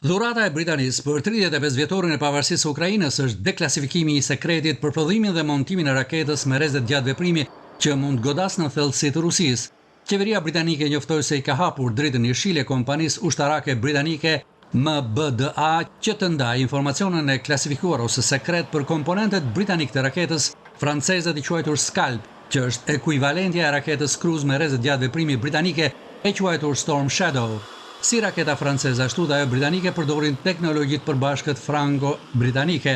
Dhurata e Britanisë për 35 vjetorin e pavarësisë së Ukrainës është deklasifikimi i sekretit për prodhimin dhe montimin e raketës me rreze të gjatë veprimi që mund të godasë në thellësi të Rusisë. Qeveria britanike njoftoi se i ka hapur dritën jeshile kompanisë ushtarake britanike MBDA që të ndajë informacionin e klasifikuar ose sekret për komponentët britanikë të raketës franceze të quajtur Scalp, që është ekuivalentja e raketës Cruise me rreze të gjatë veprimi britanike e quajtur Storm Shadow. Si raketa franceze ashtu dhe ajo britanike përdorin teknologji të përbashkët franko-britanike.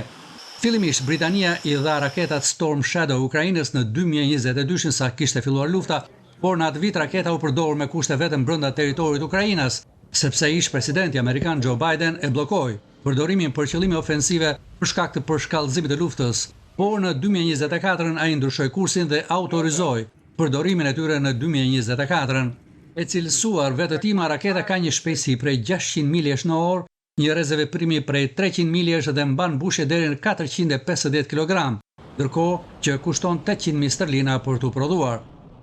Fillimisht, Britania i dha raketat Storm Shadow Ukrainës në 2022 sa kishte filluar lufta, por në atë vit raketa u përdor me kushte vetëm brenda territorit ukrainas, sepse ish presidenti amerikan Joe Biden e bllokoi përdorimin për qëllime ofensive për shkak të përshkallëzimit të luftës. Por në 2024 ai ndryshoi kursin dhe autorizoi përdorimin e tyre në 2024. E cilësuar vetëtima, raketa ka një shpejtësi prej 600 miljesh në orë, një rreze veprimi prej 300 miljesh dhe mban mbushje deri në 450 kg, ndërkohë që kushton 800.000 sterlina për t'u prodhuar.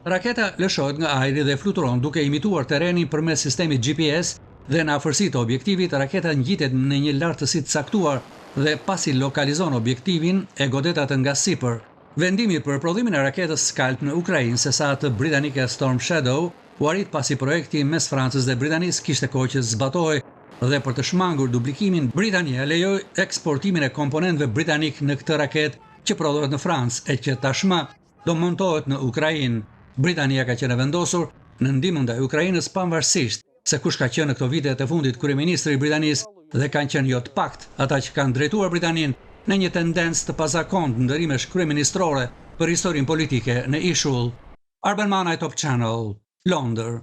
Raketa lëshohet nga ajri dhe fluturon duke imituar terrenin përmes sistemit GPS dhe në afërsi të objektivit raketa ngjitet në një lartësi të caktuar dhe pasi lokalizon objektivin e godet atë nga sipër. Vendimi për prodhimin e raketës Scalp në Ukrainë se sa atë britanike Storm Shadow u arrit pasi projekti mes Francës dhe Britanisë kishte kohë që zbatohej dhe për të shmangur dublikimin, Britania lejoi eksportimin e komponentëve britanik në këtë raketë që prodhohet në Francë e që tashmë do montohet në Ukrainë. Britania ka qenë e vendosur në ndihmën ndaj Ukrainës pavarësisht se kush ka qenë në këto vite të fundit kryeministri i Britanisë dhe kanë qenë jo të pakt ata që kanë drejtuar Britaninë në një tendencë të pazakontë ndërrimesh kryeministrore për historinë politike në ishull. Arben Manaj, Top Channel, Londër.